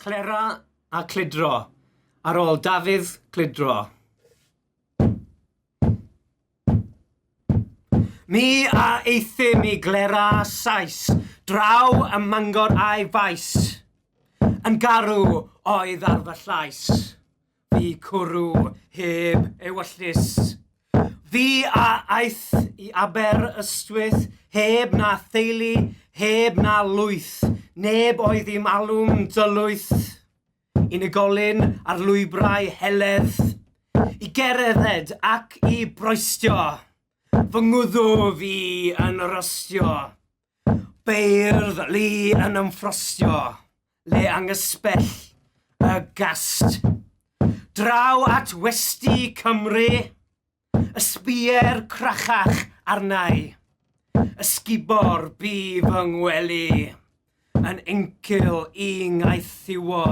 Clera a Clidro, ar ôl Dafydd Clidro. Mi a euthum i glera Sais, draw ym Mangor a'i faes. Yn garw oedd ar fy llais, fi cwrw heb ewyllys. Fi a aeth i Aber Ystwyth, heb na theulu, heb na lwyth, neb oedd i'm alw'n dylwyth. Unigolyn ar lwybrau Heledd, i geredded ac i broestio, fy ngwddw fi yn rystio, beirdd lu yn ymffrostio, le anghysbell y gast. Draw at westy Cymru, Ysbïer crachach arnai, Ysgubor bu fy ngwely, Yn encil i ngaethiwo.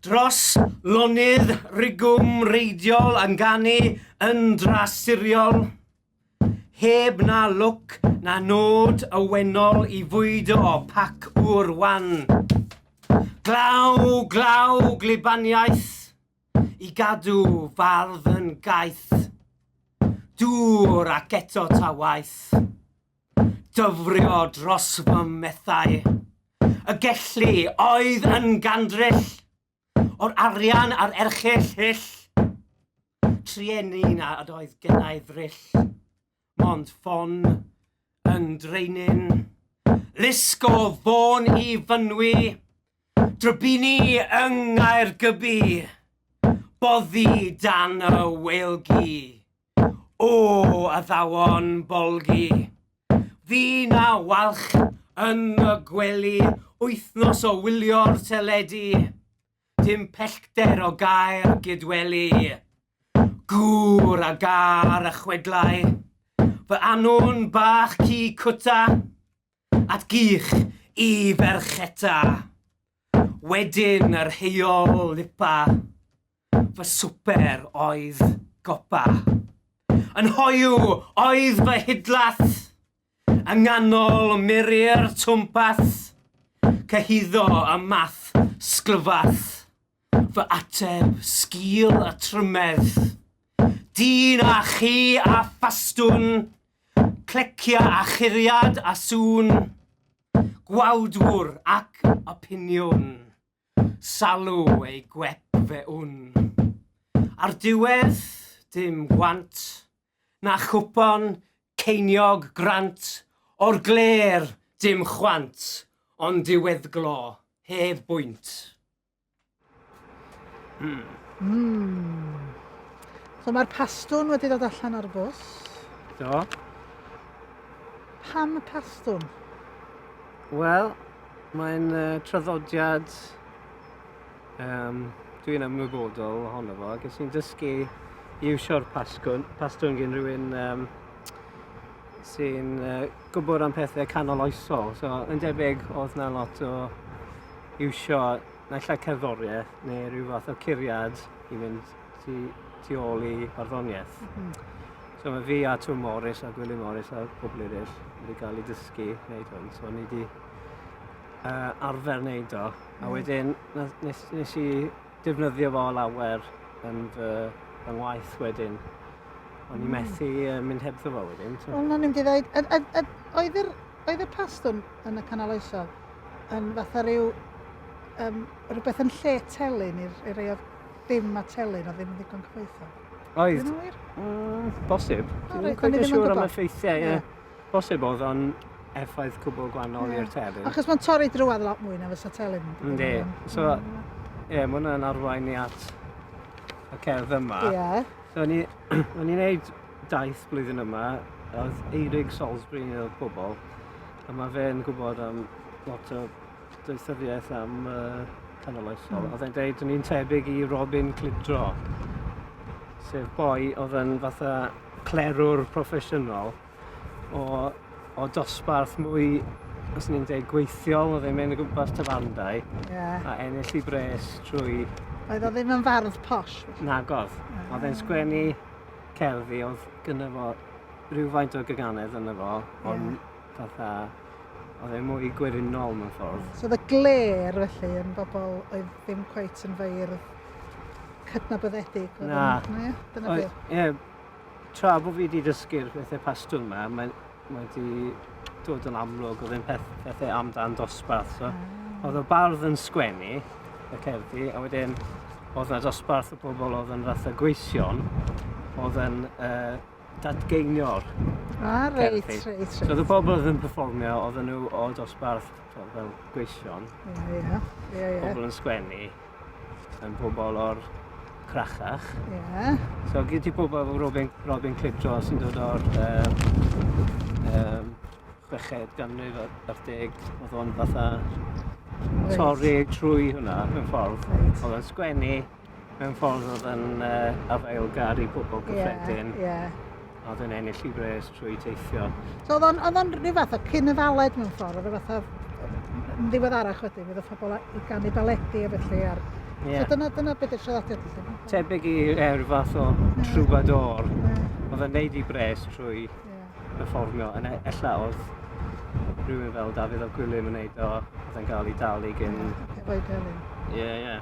Dros lonydd rigwm reidiol Yn ganu yn dra siriol, Heb na lwc na nod awennol I fwydo pac ŵr wan. Glaw, glaw, gwlybaniaeth, i gadw fardd yn gaeth. Dŵr ac eto ta waeth. Dyfrio dros fy methau. Y gelli oedd yn gandryll o'r arian a'r erchyll hyll. Trueni nad oedd gennau ddryll, mond ffon yn draenyn. Lusg o Fôn i Fynwy, Drybini yng Nghaergybi, boddi dan y weilgi. O, addawon bolgi. Fi na walch yn y gwely, wythnos o wylio'r teledu. Dim pellter o gaer gydweli. Gŵr a gâr y chwedlau. Fy annwn bach ci cwta. At gych i fercheta. Wedyn yr heol lipa. Fy swper oedd gopa. Yn hoyw oedd fy hidlath. Yng nghanol muri'r twmpath. Cyhuddo y math sglyfath. Fy ateb sgil y trymedd. Dyn a chi a phastwn, clecia a churiad a sŵn, gwawdwr ac opiniwn, salw ei gwep fe wn. Ar diwedd, dim gwant, na chwpon ceiniog grant, o'r glêr dim chwant, ond diweddglo heb bwynt. Mm. Mm. So mae'r pastwn wedi dod allan o'r bws. Do. Pam y pastwn? Wel, mae'n uh, traddodiad um, dwi'n ymwybodol ohono fo. Ges i'n dysgu i iwsio'r pasgwn, pastwn gen rhywun um, sy'n uh, gwybod am pethau canol oesol. So, yn debyg, oedd na lot o iwsio naill ai cerddoriaeth neu rhyw fath o curiad i fynd tu, tu ôl i barddoniaeth. Mm -hmm. So mae fi a Twm Morris a Gwilym Morris a pobl eraill wedi cael ei dysgu wneud hwn. So ni wedi uh, arfer wneud o. A wedyn nes, nes i defnyddio fo lawer yn fy, fy ngwaith wedyn. O'n i mm. methu uh, mynd hebddo fo wedyn. So. Wel, na ni'n di dweud, oedd yr, oedd y pastwn yn y canol oesol yn fatha rhyw um, rhywbeth yn lle telyn i'r i rei oedd ddim a telyn oedd ddim yn ddigon cyfoethog. Oedd. Mm, bosib. Dwi'n reit, ddim yn siŵr am y ffeithiau. Yeah. Yeah. Bosib oedd o'n effaith cwbl gwahanol yeah. i'r telyn. Achos mae'n torri drwad lot mwy na fysa telyn. Yndi. So, ie, yeah, mae hwnna'n arwain ni at y cerdd yma. Ie. Yeah. So, o'n i'n neud daith blwyddyn yma, oedd Eirig Salisbury yn un o'r bobl, A mae fe'n gwybod am lot o doethyddiaeth am uh, canol oesol. Mm. Oedd e'n dweud, o'n i'n tebyg i Robin Clidro, sef boi oedd yn fatha clerwr proffesiynol o, o dosbarth mwy, os ni'n dweud, gweithiol, oedd e'n mynd o gwmpas tafarndai yeah. a ennill i bres trwy... Oedd o ddim yn fardd posh? Nagodd. Ah. Oedd e'n sgwennu cerddi, oedd gynno fo rhywfaint o gyganedd yno fo, ond yeah. fatha Oedd e'n mwy gwerinol mewn ffordd. So oedd y gler felly yn bobl oedd ddim cweit yn feirdd cydnabyddedig. Oedd Na. Ie, dyna beth. Ie, tra bod fi wedi dysgu'r pethau pastwn yma, mae wedi dod yn amlwg oedd yn pethau amdan dosbarth. So, oedd y bardd yn sgwennu y cerddi, a wedyn oedd yna dosbarth o bobl oedd yn fatha gweision, oedd yn datgeinio'r Ah, reit, cerddi. reit. So oedd y bobl oedd yn perfformio, oedden nhw o dosbarth fel gweision, Ie, ie, ie, ie. pobl yn sgwennu, yn pobl o'r crachach. So gyd i pobl fel Robin Clipjaw sy'n dod o'r chweched ganrif ar deg, oedd o'n fatha torri trwy hwnna mewn ffordd. Oedd o'n sgwennu mewn ffordd oedd yn afaelgar i bobl gyffredin. A oedd yn ennill i bres trwy teithio. So oedd o'n rhyw fath o cyn y faled mewn ffordd, oedd o fatha yn ddiweddarach wedyn, fydd y phobl i ganu baledi a felly ar... So dyna beth yw'r traddodiad felly. Tebyg i rhyw fath o troubadour. Oedd yn neud i bres trwy perfformio. Yn ella oedd rhywun fel Dafydd ap Gwilym yn neud o, oedd yn cael ei dalu gyn... Efo'i delyn. Ie.